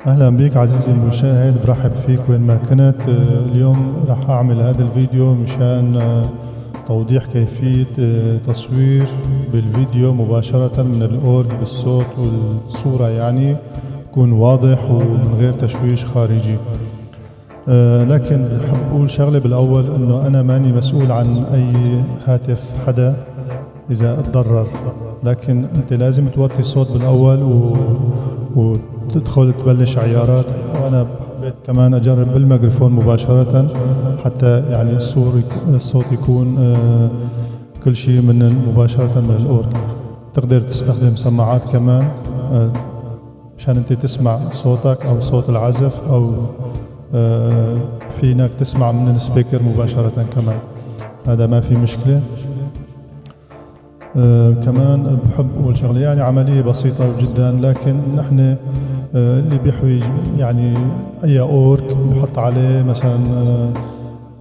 أهلا بك عزيزي المشاهد، برحب فيك وين ما كنت. اليوم راح أعمل هذا الفيديو مشان توضيح كيفية تصوير بالفيديو مباشرة من الأورج بالصوت والصورة، يعني يكون واضح ومن غير تشويش خارجي. لكن بحب أقول شغلة بالأول، إنه أنا ماني مسؤول عن أي هاتف حدا إذا اتضرر، لكن أنت لازم توطي الصوت بالأول وتدخل تبلش عيارات. وأنا حبيت كمان أجرب بالميكروفون مباشرة حتى يعني الصوت يكون كل شيء مباشرة من الأورج. تقدر تستخدم سماعات كمان مشان أنت تسمع صوتك أو صوت العزف، أو فينك تسمع من السبيكر مباشرة كمان، هذا ما في مشكلة. كمان بحب أقول شغلة، يعني عملية بسيطة جدا، لكن نحن اللي بيحوي يعني أي أورج بحط عليه مثلا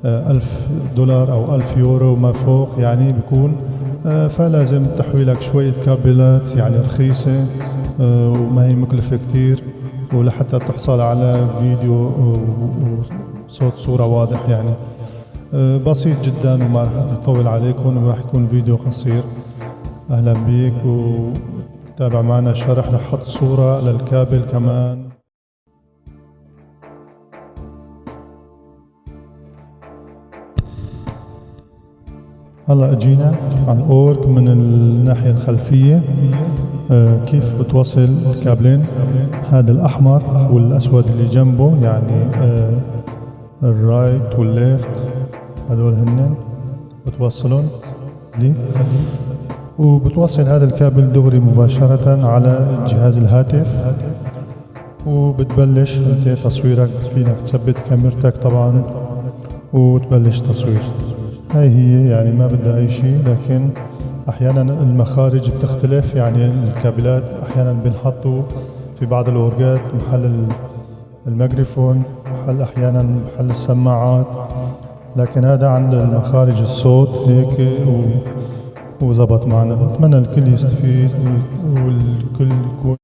$1000 أو 1000 يورو وما فوق، يعني بيكون فلازم تحوي لك شوية كابلات يعني رخيصة وما هي مكلفة كتير، ولحتى تحصل على فيديو وصوت صورة واضح. يعني بسيط جدا وما راح أطول عليكم وراح يكون فيديو قصير. أهلا بيك وتابع معنا الشرح. رح أحط صورة للكابل كمان. هلا اجينا على الأورج من الناحية الخلفية. كيف بتوصل الكابلين؟ هذا الأحمر والأسود اللي جنبه، يعني ال right وال left، هذول هنن بتوصلهم لي، وبتوصل هذا الكابل دغري مباشرة على جهاز الهاتف، وبتبلش انت تصويرك. فينك تثبت كاميرتك طبعا وتبلش تصوير. هاي هي، يعني ما بدها اي شيء، لكن احيانا المخارج بتختلف، يعني الكابلات احيانا بنحطوا في بعض الاورجات محل الميكروفون، محل احيانا محل السماعات، لكن هذا عند المخارج الصوت هيك وزبط معنا. اتمنى الكل يستفيد والكل يكون